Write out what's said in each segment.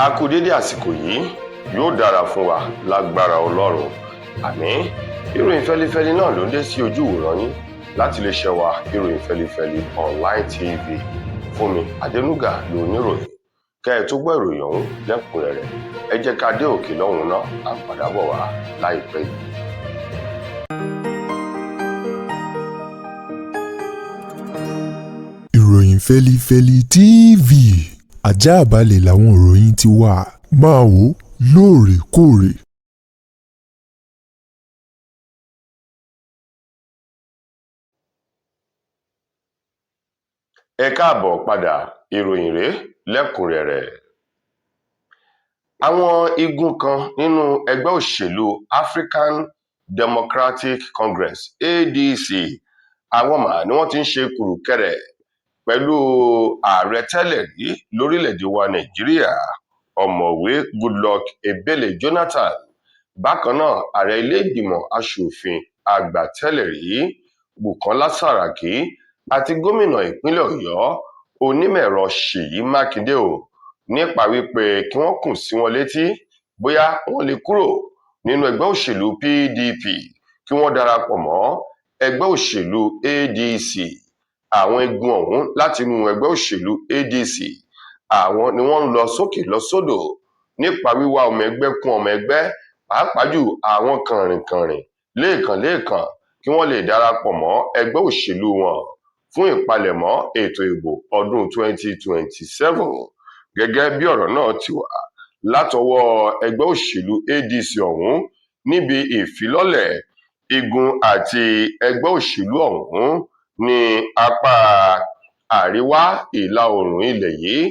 A kú dédé àsìkò yìí, yóò dára fún wa lágbára Ọlọ́run, àmín. Ìròyìn fẹlifẹli náà ló ń dé sí ojú ìwòran yín láti lè ṣe wa Ìròyìn Fẹlifẹli Online TV. Fúnmi Adénúgà ló níròyìn. Kẹ́ ẹ tó gbọ́ ìròyìn ọ̀hún lẹ́kùnrẹ́rẹ́, ẹ jẹ́ ká dé òkè lọ́hùn náà, à ń padà bọ̀ wá láìpẹ́ yìí. Ìròyìn Fẹ́lifẹ́li TV, ajáàbalẹ̀ làwọn ìròyìn ti wà, máa wò ó lóòrèkóòrè. Ẹ káàbọ̀ padà, ìròyìn rèé lẹ́kùnrẹ́rẹ́. Àwọn igun kan nínú ẹgbẹ́ òṣèlú African Democratic Congress ADC, àwọn mà ni wọ́n ti ń ṣe kùrùkẹrẹ pẹ̀lú ààrẹ tẹ́lẹ̀ rí lórílẹ̀‐èdè wa Nàìjíríà, Ọ̀mọ̀wé Goodluck Ebele Jonathan. Bákan náà, ààrẹ ilé-ìgbìmọ̀ asòfin àgbà tẹ́lẹ̀ rí Bukola Saraki àti gómìnà ìpínlẹ̀ Ọ̀yọ́ onímọ̀-ẹ̀rọ Ṣèyí Mákindé ò nípa wípé kí wọ́n kùn sí wọn létí bóyá wọ́n lè kúrò nínú ẹgbẹ́ òṣèlú PDP kí wọ́n darapọ̀ mọ́ ẹgbẹ́ òṣèlú ADC. Àwọn igun ọ̀hún láti inú ẹgbẹ́ òṣèlú ADC, àwọn ni wọ́n ń lọ sókè lọ sódò nípa wíwá ọmọ ẹgbẹ́ kún ọmọ ẹgbẹ́, pàápàá jù àwọn kànrìnkànrìn léèkàn-léèkàn kí wọ́n lè darapọ̀ mọ́ ẹgbẹ́ òṣèlú wọn fún ìpalẹ̀mọ́ ètò ìbò ọdún 2027. Gẹ́gẹ́ bí ọ̀rọ̀ náà ti wà látọwọ́ ẹgbẹ́ òṣèlú ADC ọ̀hún níbi ìfilọ́lẹ̀ igun àti ẹgbẹ́ òṣèlú ọ̀hún ní apá àríwá ìlà oòrùn ilẹ̀ yìí,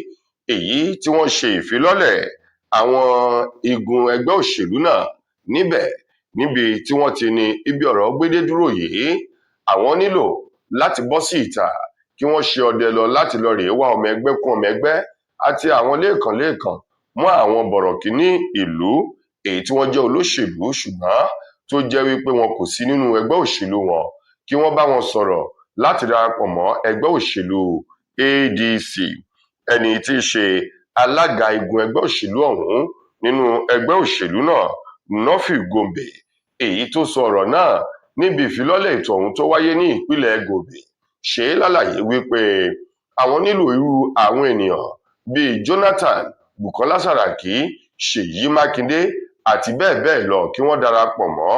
èyí tí wọ́n ṣe ìfilọ́lẹ̀ àwọn igun ẹgbẹ́ òṣèlú náà níbẹ̀, níbi tí wọ́n ti ní ibi ọ̀rọ̀ gbédé dúró yìí, àwọn nílò láti bọ́ sí ìta kí wọ́n ṣe ọdẹ lọ láti lọ rèé wá ọmọ ẹgbẹ́ kún ọmọ ẹgbẹ́ àti àwọn léèkàn-léèkàn mọ́ àwọn bọ̀rọ̀kìnní ìlú èyí tí wọ́n jẹ́ olóṣèlú ṣùgbọ́n tó jẹ́ wípé wọn kò sí nínú ẹgbẹ́ òṣèlú wọn, kí wọ́n bá wọn sọ̀rọ̀ láti darapọ̀ mọ́ ẹgbẹ́ òṣèlú ADC. Ẹni tí í ṣe alága igun ẹgbẹ́ òṣèlú ọ̀hún nínú ẹgbẹ́ òṣèlú náà, Nọ́fì Gombe, èyí tó sọ ọ̀rọ̀ náà níbi ìfilọ́lẹ̀ ètò ọ̀hún tó wáyé ní ìpínlẹ̀ Gombe, ṣe é lálàyé wípé àwọn nílò irú àwọn ènìyàn bíi Jonathan, Bukola Saraki, Ṣèyí Mákindé àti bẹ́ẹ̀ bẹ́ẹ̀ lọ kí wọ́n darapọ̀ mọ́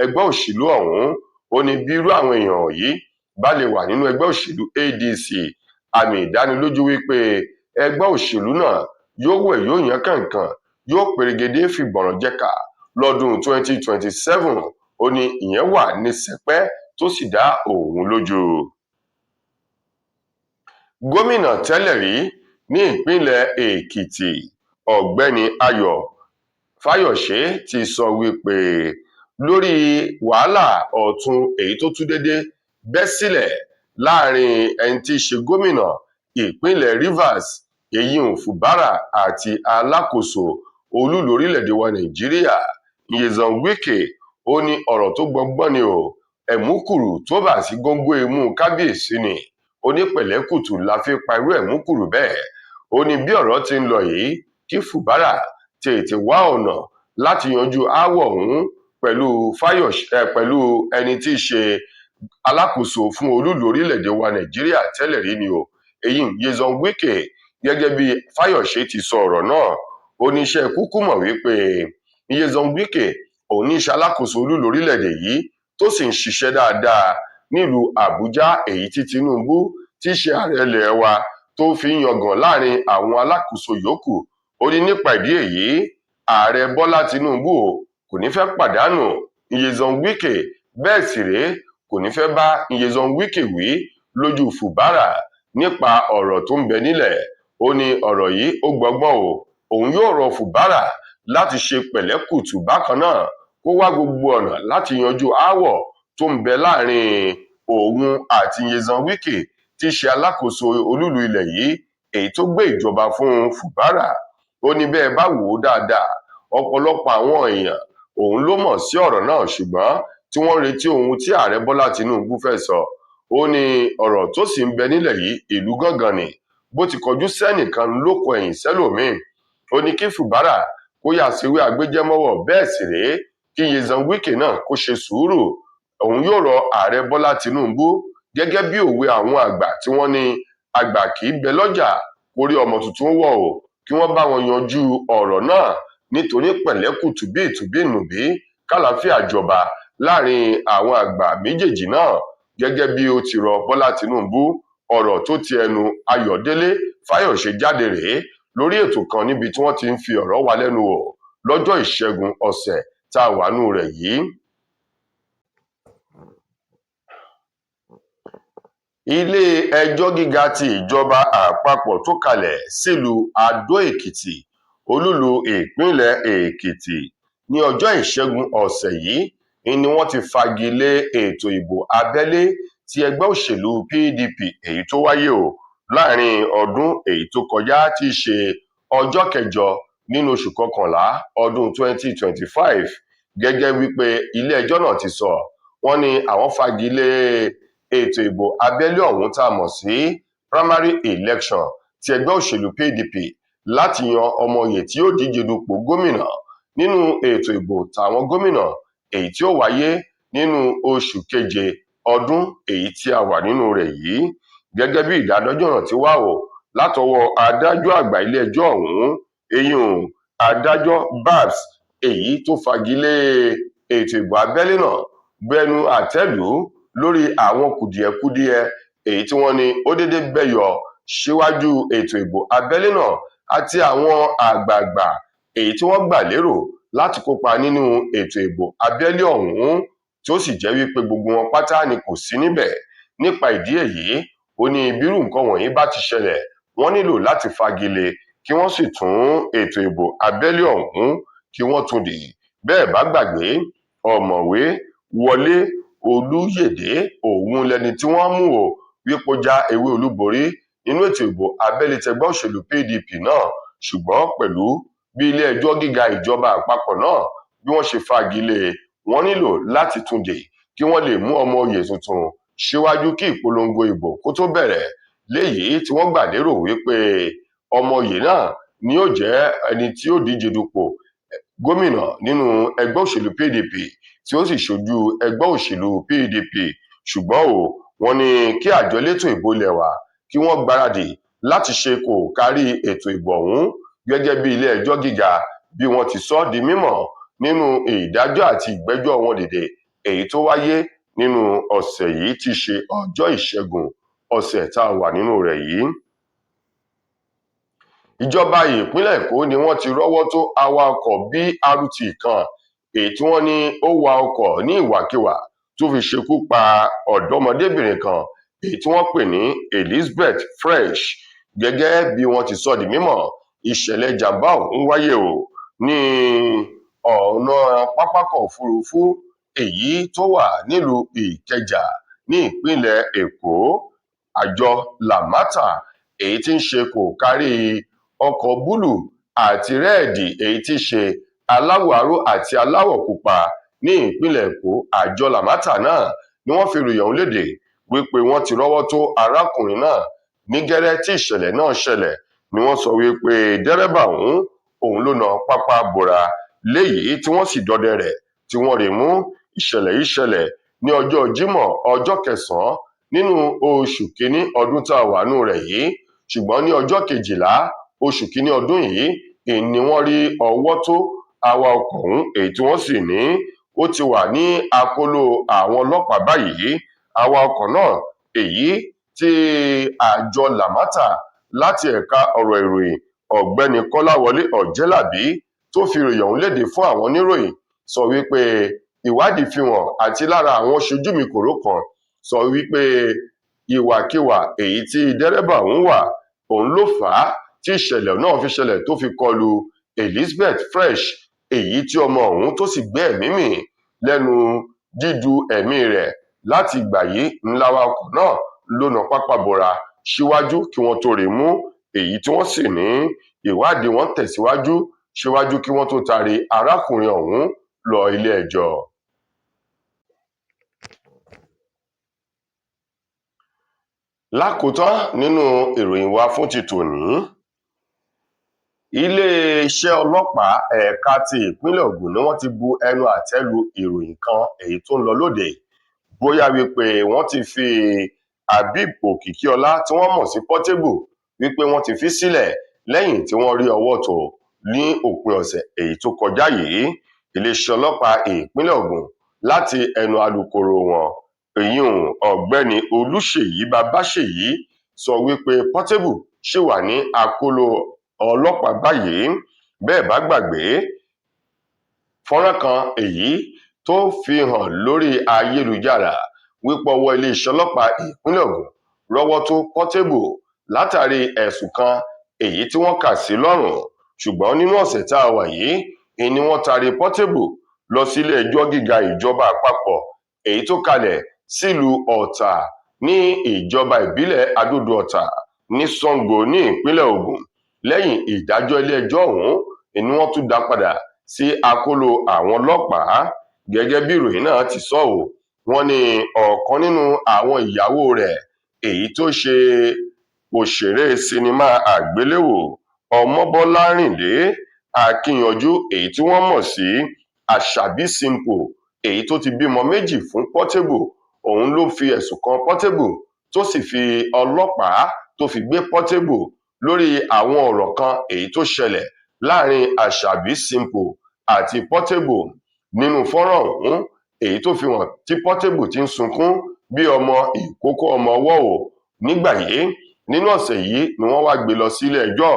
ẹgbẹ́ òṣèlú ọ̀hún. Ó ní bí irú àwọn èèyàn yìí bá lè wà nínú ẹgbẹ́ òṣèlú ADC, àmì ìdánilójú wípé ẹgbẹ́ òṣèlú náà yóò wẹ̀, yóò yán kànkàn, yóò perégedé fìgbọ̀nràn jẹ̀ka lọ́dún 2027. Ó ní ìyẹn wà ní sẹpẹ́ tó sì dá òun lójú. Gómìnà tẹ́lẹ̀ rí ní ìpínlẹ̀ Èkìtì, Ọ̀gbẹ́ni Ayọ̀ Fáyọ̀ṣe ti sọ wípé lórí wàhálà ọ̀tún èyí tó tún dédé bẹ́ sílẹ̀ láàrin ẹni tí í ṣe gómìnà ìpínlẹ̀ Rivers, Eyín Fubara, àti alákòóso olúùlú orílẹ̀-èdè wa Nàìjíríà, Nyesom Wike, ó ní ọ̀rọ̀ tó gbọngbọ́n ni o, ẹ̀múkùrù tó bà sí góńgó imú kábíyèsí ni. Ó ní pẹ̀lẹ́kùtù la fi pa irú ẹ̀múkùrù bẹ́ẹ̀. Ó ní bí ọ̀rọ̀ ti ń lọ yìí, kí Fubara tètè wá ọ̀nà láti yanjú aáwọ̀ ọ̀hún pẹ̀lú Fáyọ̀ṣe, pẹ̀lú ẹni tí í ṣe alákòóso fún olúùlú orílẹ̀-èdè wa Nàìjíríà tẹ́lẹ̀ rí ni o, èyí Nyesom Wike. Gẹ́gẹ́ bí Fáyọ̀ṣe ti sọ ọ̀rọ̀ náà, ó ní iṣẹ́ kúkú mọ̀ wípé Nyesom Wike òun ní í ṣe alákòóso olúùlú orílẹ̀-èdè yìí tó sì ń ṣiṣẹ́ dáadáa nílùú Àbújá, èyí tí Tinubu tí í ṣe ààrẹ ilẹ̀ wa tó fi ń yangàn láàrin àwọn alákòóso yòókù. Ó ní nípa ìdí èyí, ààrẹ Bọ́lá Tinubu ò kò ní fẹ́ pàdánù Nyesom Wike, bẹ́ẹ̀ sì rèé kò ní fẹ́ bá Nyesom Wike wí lójú Fubara nípa ọ̀rọ̀ tó ń bẹ nílẹ̀. Ó ní ọ̀rọ̀ yìí ó gbọgbọ́n o, òun yóò rọ Fubara láti ṣe pẹ̀lẹ́kùtù, bákan náà kó wá gbogbo ọ̀nà láti yanjú aáwọ̀ tó ń bẹ láàrin òun àti Nyesom Wike tí í ṣe alákòóso olúùlú ilẹ̀ yìí èyí tó gbé ìjọba fún Fubara. Ó ní bẹ́ẹ̀ bá wò ó dáadáa, ọ̀pọ̀lọpọ̀ àwọn èèyàn òun ló mọ̀ sí ọ̀rọ̀ náà ṣùgbọ́n tí wọ́n ń retí ohun tí ààrẹ Bọ́lá Tinubu fẹ́ sọ. Ó ní ọ̀rọ̀ tó sì ń bẹ nílẹ̀ yìí, ìlú gángan ni, bó ti kọjú sẹ́nìkan ló kọ ẹ̀yìn sẹ́lòmíín. Ó ní kí Fubara kó yà síwé agbéjẹ́mọ́wọ́, bẹ́ẹ̀ sì rèé kí Nyesom Wike náà kó ṣe sùúrù. Òun yóò rọ ààrẹ Bọ́lá Tinubu gẹ́gẹ́ bí òwe àwọn àgbà tí wọ́n ní àgbà kì í bẹ lọ́jà kórí ọmọ tuntun wọ̀ o, kí wọ́n bá wọn yanjú ọ̀rọ̀ náà nítorí pẹ̀lẹ́kùtù bí ìtùbí ìnùbí kàlàáfíà jọba láàrin àwọn àgbà méjèèjì náà. Gẹ́gẹ́ bí ó ti rọ Bọ́lá Tinubu, ọ̀rọ̀ tó ti ẹnu Ayọ̀délé Fáyọ̀ṣe jáde rèé lórí ètò kan níbi tí wọ́n ti ń fi ọ̀rọ̀ wá lẹ́nu wò lọ́jọ́ Ìṣẹ́gun ọ̀sẹ̀ tá a wà nù rẹ̀ yìí. Ilé-ẹjọ́ gíga ti ìjọba àpapọ̀ tó kalẹ̀ sílùú Adó-Èkìtì, olúùlú ìpínlẹ̀ Èkìtì, ní ọjọ́ Ìṣẹ́gun ọ̀sẹ̀ yìí ni wọ́n ti fagi lé ètò ìbò abẹ́lé tí ẹgbẹ́ òṣèlú PDP èyí tó wáyé o láàrin ọdún èyí tó kọjá tí í ṣe ọjọ́ kẹjọ nínú oṣù kọkànlá ọdún 2025. Gẹ́gẹ́ wípé ilé-ẹjọ́ náà ti sọ, wọ́n ní àwọn fagi lé ètò ìbò abẹ́lé ọ̀hún tá a mọ̀ sí primary election ti ẹgbẹ́ òṣèlú PDP láti yan ọmọ oyè tí yóò díje dupò gómìnà nínú ètò ìbò tàwọn gómìnà èyí tí ó wáyé nínú oṣù keje ọdún èyí tí a wà nínú rẹ̀ yìí. Gẹ́gẹ́ bí ìdájọ́ náà ti wá o látọwọ́ adájọ́ àgbà ilé-ẹjọ́ ọ̀hún, eyín adájọ́ Babs, èyí tó fagilé ètò ìbò abẹ́lé náà, bẹnu àtẹ́ lù ú lórí àwọn kùdìẹ̀kudiẹ èyí tí wọ́n ní ó déédé bẹ́yọ síwájú ètò ìbò abẹ́lé náà àti àwọn àgbààgbà èyí tí wọ́n gbà lérò láti kópa nínú ètò ìbò abẹ́lé ọ̀hún, tí ó sì jẹ́ wípé gbogbo wọn pátá ni kò sí níbẹ̀. Nípa ìdí èyí, ó ní bírú nǹkan wọ̀nyí bá ti ṣẹlẹ̀, wọ́n nílò láti fagilé kí wọ́n sì tún ètò ìbò abẹ́lé ọ̀hún kí wọ́n tún dì. Bẹ́ẹ̀ bá gbàgbé, ọ̀mọ̀wé Wọlé Olúyèdé òun lẹni tí wọ́n mú o wípé ó já ewé olúborí nínú ètò ìbò abẹ́lé tẹgbẹ́ òṣèlú PDP náà, ṣùgbọ́n pẹ̀lú bí ilé-ẹjọ́ gíga ìjọba àpapọ̀ náà bí wọ́n ṣe fagilé, wọ́n nílò láti tún dè kí wọ́n lè mú ọmọ oyè tuntun síwájú kí ìpolongo ìbò kó tó bẹ̀rẹ̀, léyìí tí wọ́n gbà lérò wípé ọmọ oyè náà ni yóò jẹ́ ẹni tí yóò díje dupò gómìnà nínú ẹgbẹ́ òṣèlú PDP tí ó sì ṣojú ẹgbẹ́ òṣèlú PDP. Ṣùgbọ́n o, wọ́n ní kí àjọ elétò ìbò ilẹ̀ wa kí wọ́n gbáradì láti ṣe kò kárí ètò ìbò ọ̀hún gẹ́gẹ́ bí ilé-ẹjọ́ gíga bí wọ́n ti sọ di mímọ̀ nínú ìdájọ́ àti ìgbẹ́jọ́ wọn dìde èyí tó wáyé nínú ọ̀sẹ̀ yìí tí í ṣe ọjọ́ Ìṣẹ́gun ọ̀sẹ̀ tá a wà nínú rẹ̀ yìí. Ìjọba ìpínlẹ̀ Èkó ni wọ́n ti rọ́wọ́ tó awakọ̀ BRT kan èyí tí wọ́n ní ó wa ọkọ̀ ní ìwàkiwà tó fi ṣekú pa ọ̀dọ́mọdébìnrin kan èyí tí wọ́n pè ní Elizabeth Fresh. Gẹ́gẹ́ bí wọ́n ti sọ di mímọ̀, ìṣẹ̀lẹ̀ ìjàmbá ọ̀hún wáyé o ní ọ̀nà pápákọ̀ òfurufú èyí tó wà nílùú Ìkẹjà ní ìpínlẹ̀ Èkó. Àjọ Lamata èyí tí ń ṣe kò kárí ọkọ̀ búlù àti rẹ́ẹ̀dì èyí tí í ṣe aláwọ̀ aró àti aláwọ̀ pupa ní ìpínlẹ̀ Èkó, àjọ Lamata náà ni wọ́n fi ròyìn ọ̀hún léde wípé wọ́n ti rọ́wọ́ tó arákùnrin náà ní gẹ́rẹ́ tí ìṣẹ̀lẹ̀ náà ṣẹlẹ̀. Ni wọ́n sọ wípé dẹ́rẹ́bà ọ̀hún òun ló na pápá bora léyìí tí wọ́n sì dọdẹ rẹ̀ tí wọ́n rí mú. Ìṣẹ̀lẹ̀ yìí ṣẹlẹ̀ ní ọjọ́ Jímọ̀ ọjọ́ kẹsàn-án nínú oṣù kínní ọdún tá a wà nù rẹ̀ yìí, ṣùgbọ́n ní ọjọ́ kejìlá oṣù kínní ọdún yìí ni wọ́n rí ọwọ́ tó awakọ̀ ọ̀hún èyí tí wọ́n sì ní ó ti wà ní akóló àwọn ọlọ́pàá báyìí. Awakọ̀ náà èyí tí àjọ Lamata láti ẹ̀ka ọ̀rọ̀ ìròyìn ọ̀gbẹ́ni Kọ́láwọlé Ọ̀jẹ́làbí tó fi ìròyìn ọ̀hún léde fún àwọn oníròyìn sọ wípé ìwádìí fi hàn àti lára àwọn ṣojú mi kòró kan sọ wípé ìwàkiwà èyí tí dẹ́rẹ́bà ọ̀hún wà òun ló fà á tí ìṣẹ̀lẹ̀ náà fi ṣẹlẹ̀ tó fi kọlu Elizabeth Fresh èyí tí ọmọ ọ̀hún tó sì gbé ẹ̀mí mì lẹ́nu dídu ẹ̀mí rẹ̀. Láti ìgbà yìí ńlá awakọ̀ náà ló na pápá bora síwájú kí wọ́n tó rí mú, èyí tí wọ́n sì ní ìwádìí wọn tẹ̀síwájú síwájú kí wọ́n tó taari arákùnrin ọ̀hún lọ ilé-ẹjọ́. Lákòótán nínú ìròyìn wa fún ti tòní, iléeṣẹ́ Iléeṣẹ́ ọlọ́pàá ẹ̀ka ti ìpínlẹ̀ Ògùn ni wọ́n ti bu ẹnu àtẹ́ lu ìròyìn kan èyí tó ń lọ lóde bóyá wípé wọ́n ti fi Habeeb Okikiola tí wọ́n mọ̀ sí Portable wípé wọ́n ti fi sílẹ̀ lẹ́yìn tí wọ́n rí ọwọ́ tó ní òpin ọ̀sẹ̀ èyí tó kọjá yìí. Iléeṣẹ́ ọlọ́pàá ìpínlẹ̀ Ògùn láti ẹnu alūkkóró wọn ìyún ọ̀gbẹ́ni Olùṣèyí Babáṣèyí sọ wípé Portable ṣì wà ní akóló ọlọ́pàá báyìí. Bẹ́ẹ̀ bá gbàgbé fọ́nrán kan èyí tó fi hàn lórí ayélujára wípé ọwọ́ iléeṣẹ́ ọlọ́pàá ìpínlẹ̀ Ògùn rọ́wọ́ tó Portable látàrí ẹ̀sùn kan èyí tí wọ́n kà sí lọ́rùn. Ṣùgbọ́n nínú ọ̀sẹ̀ tá a wà yìí ni wọ́n taari Portable lọ sílé ẹjọ́ gíga ìjọba àpapọ̀ èyí tó kalẹ̀ sílùú Ọ̀tà ní ìjọba ìbílẹ̀ Adó-Odò Ọ̀tà ní Sango ní ìpínlẹ̀ Ògùn. Lẹ́yìn ìdájọ́ ilé-ẹjọ́ ọ̀hún ni wọ́n tún dá padà sí akóló àwọn ọlọ́pàá. Gẹ́gẹ́ bí ìròyìn náà ti sọ ọ́, wọ́n ní ọ̀kan nínú àwọn ìyàwó rẹ̀ èyí tó ṣe òṣèré sinimá àgbéléwò Ọmọbọ́lárìndé Akínyanjú èyí tí wọ́n mọ̀ sí Àṣàbí Simple èyí tó ti bímọ méjì fún Portable, òun ló fi ẹ̀sùn kan Portable tó sì fi ọlọ́pàá tó fi gbé Portable lórí àwọn ọ̀rọ̀ kan èyí tó ṣẹlẹ̀ láàrin Àṣàbí Simple àti Portable. Nínú fọ́nrán ọ̀hún èyí tó fi hàn tí Portable ti ń sunkún bí ọmọ ìkókó ọmọ ọwọ́ ò nígbà yìí. Nínú ọ̀sẹ̀ yìí ni wọ́n wá gbé lọ sílé ẹjọ́.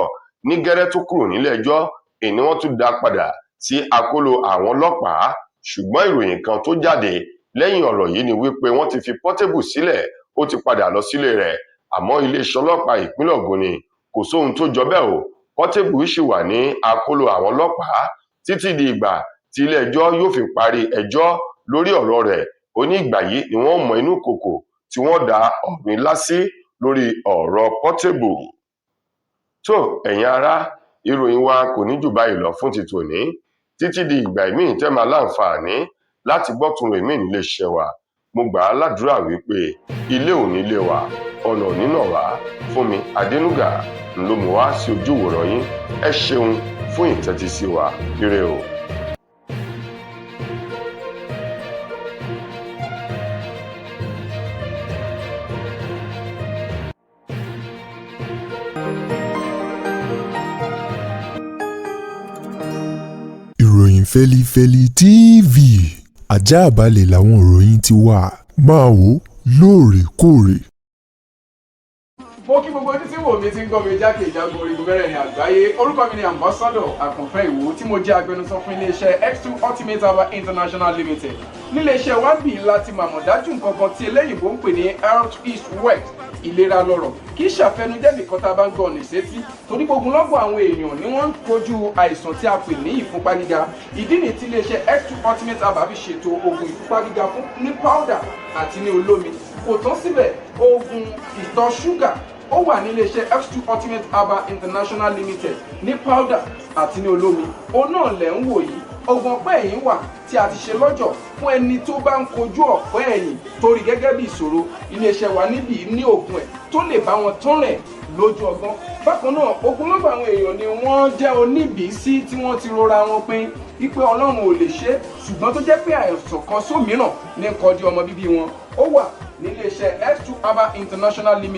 Ní gẹ́rẹ́ tó kúrò nílé ẹjọ́ ni wọ́n tún dá padà sí akóló àwọn ọlọ́pàá. Ṣùgbọ́n ìròyìn kan tó jáde lẹ́yìn ọ̀rọ̀ yìí ni wípé wọ́n ti fi Portable sílẹ̀, ó ti padà lọ sílé rẹ̀. Àmọ́ iléeṣẹ́ ọlọ́pàá ìpínlẹ̀ Ògùn ni kò sóhun tó jọ bẹ́ẹ̀ o, Portable ṣì wà ní akóló àwọn ọlọ́pàá títí di ìgbà tí ilé ẹjọ́ yóò fi parí ẹjọ́ lórí ọ̀rọ̀ rẹ̀. Ó ní ìgbà yìí ni wọ́n mọ inú kòkò tí wọ́n dá ọ̀run ilá sí lórí ọ̀rọ̀ Portable. Tó ẹ̀yin ará, ìròyìn wa kò ní jù báyìí lọ fún ti tòní. Títí di ìgbà ìmíì tẹ́ máa láǹfààní láti gbọ́ tún ròyìn míì nílé iṣẹ́ wa, mo gbà á ládùúrà wípé ilé ò ní lé wa, ọ̀nà ò ní nà wá. Fúnmi Adénúgà ló mú wá sí ojú ìwòran yín. Ẹ ṣeun fún ìtẹ́tísí wa. Ire o. Ìròyìn Fẹ́lífẹ́lí TV àjààbálẹ̀ làwọn ìròyìn ti wà. Máa wò ó lóòrèkóòrè. Mo kí gbogbo ojú tí wò mí tí ń gbọ́ mi jákèjádò orígun mẹ́rẹ̀ẹ̀rin àgbáyé. Orúkọ mi ni Ambassador Àkànfẹ́ Ìwò tí mo jẹ́ agbẹnusọ fún iléeṣẹ́ X2 Ultimate Herbal International Limited. Níléeṣẹ́ wa ń bì láti màmọ̀ dájú nǹkan kan tí eléyìnbó ń pè ní health is wealth, ìlera lọ́rọ̀. Kì í ṣàfẹnujẹ́ nìkan tá a bá ń gbọ́ ọ̀nà ìsétí, torí gbogbo lọ́gbọ̀ àwọn èèyàn ni wọ́n ń kojú àìsàn tí a pè ní ìfúnpá gíga. Ìdí nìyí tí iléeṣẹ́ X2 Ultimate Herbal fi ṣètò oògùn ìfúnpá gíga fún ní powder àti ní olómi. Kò tán síbẹ̀, oògùn ìtọ̀ ṣúgà ó wà ní iléeṣẹ́ X2 Ultimate Herbal International Limited ní powder àti ní olómi. Òun náà lẹ̀ ń wò yìí. Oògùn ọ̀pẹ́ ẹ̀yìn wà tí a ti ṣe lọ́jọ̀ fún ẹni tó bá ń kojú ọ̀pẹ́ ẹ̀yìn torí gẹ́gẹ́ bí ìṣòro. Iléeṣẹ́ wa níbí ní oògùn ẹ̀ tó lè bá wọn tán rẹ̀ lójú ọgbọ́n. Bákan náà, ogunlọ́gọ̀ àwọn èèyàn ni wọ́n jẹ́ oníbìísí tí wọ́n ti rora wọn pin wípé Ọlọ́run ò lè ṣe, ṣùgbọ́n tó jẹ́ pé àìsàn kan sómìíràn ní kọjú ọmọ bíbí wọn. Ó wà níléeṣẹ́ X2 Herbal International Limited.